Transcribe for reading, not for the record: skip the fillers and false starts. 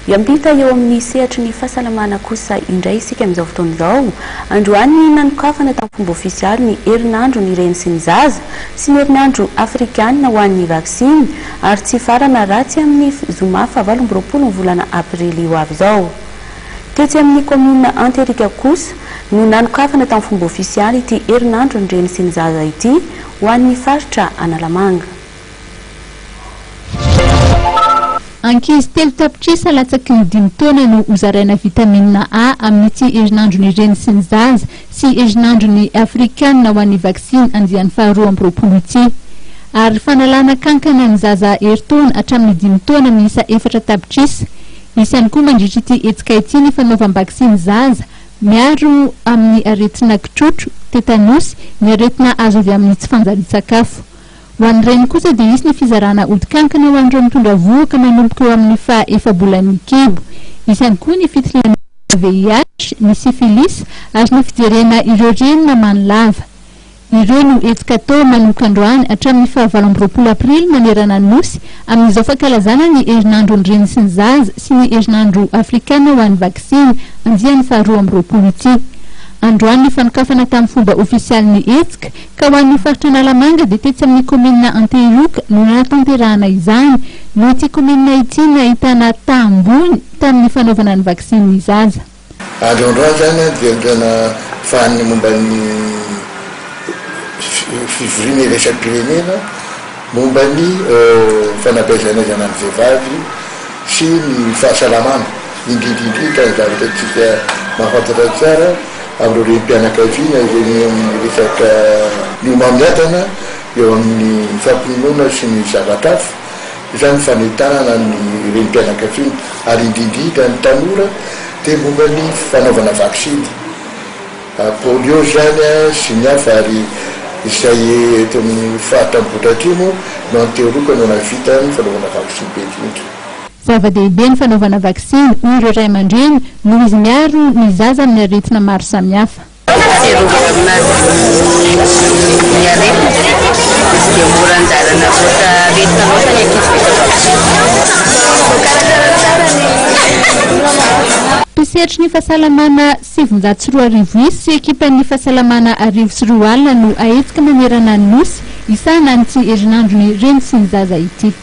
Hiampita eo amin'ny sehatry ny fahasalamana kosa indray isika amin'izao fotoana izao. Androany ny nanokafana tamin'ny fomba ofisialy ny herinandro ny reny sy ny zaza sy ny herinandro afrikanina ho an'ny vaksiny ary tsy hifarana raha tsy amin'ny zoma faha 28 ny volana aprily ho avy izao. Tetsy amin'ny kaominina Anterika kosa no nanokafana tamin'ny fomba ofisialy ity herinandro ny reny sy ny zaza ity ho an'ny faritra Analamanga. Ankizy 3 tapitrisa latsaky ny 5 taona no hozaraina vitamine A amin'ity herinandro ny reny sy ny zaza sy herinandro ny afrikanina ho an'ny vaksiny andiany faha-22 ity. Ary fanalana kankana ny zaza herintaona hatramin'ny 5 taona miisa 4 tapitrisa. Misy ihany koa mandritra ity hetsika ity ny fanaovam-baksiny zaza miaro amin'ny aretina kitrotro, tetanosy, ny aretina azo avy amin'ny tsy fanjarian-tsakafo. Ho an'ny reny kosa dia hisy ny fizarana odi-kankana ho an'ireo mitondra vohoka manomboka eo amin'ny fa efa-bolan'ny kibo. Hisy ihany koa ny fitiliana VIH, ny syphilis ary ny fijerena ireo reny mamany lava. Ireo no hetsika atao manomboka androany hatramin'ny faha 28 aprily manerana ny nosy amin'izao fankalazana ny herinandro ny reny sy ny zaza sy ny herinandro afrikana ho an'ny vaksiny andiany faha 22 ity. Androany ny fanokafana tamin'ny fomba ofisialy ny hetsika ka ho an'ny faritra Analamanga dia tetsy amin'ny kaominina Antehiroka no nanatanterahana izany noho ity kaominina ity nahitana taha ambony tamin'ny fanaovana ny vaksiny ny zaza. Androandroany zany dia tena fa ny momba ny fivoriana iraisam-pirenena momba ny fanabeazana ny vehivavy sy ny fahasalamana, indrindraindrindra ny zavatra tsika mahafantatra tsara amin'ireo renim-pianakaviana ireny amin'ny resaka ny homamiadana eo amin'ny fampinonoana sy ny zavatra hafa izany, fanentanana ny renim-pianakaviana ary indrindraindrindra ny tanora dia momba ny fanaovana vaksiny polio zany sy ny hafa. Ary izay eto amin'ny faritra Ambohidratrimo no Antehiroka no navita ny fanaovana vaksiny be indrindra. Zava-dehibe ny fanaovana vaksiny, hoy ireo ray aman-dreny, noho izy miaro ny zaza amin'ny aretina maro samihafa. Fiarovana aminazy ny aretina tsy dia mora anjarana loatra aretina loatra ny ankizy vita vaksiny. Voakarakara tsara ny. Mpisehatry ny fahasalamana 2900 isa sy ekipan'ny fahasalamana 2100 no ahetsika manerana ny nosy isahana an'ity herinandro ny reny sy ny zaza ity.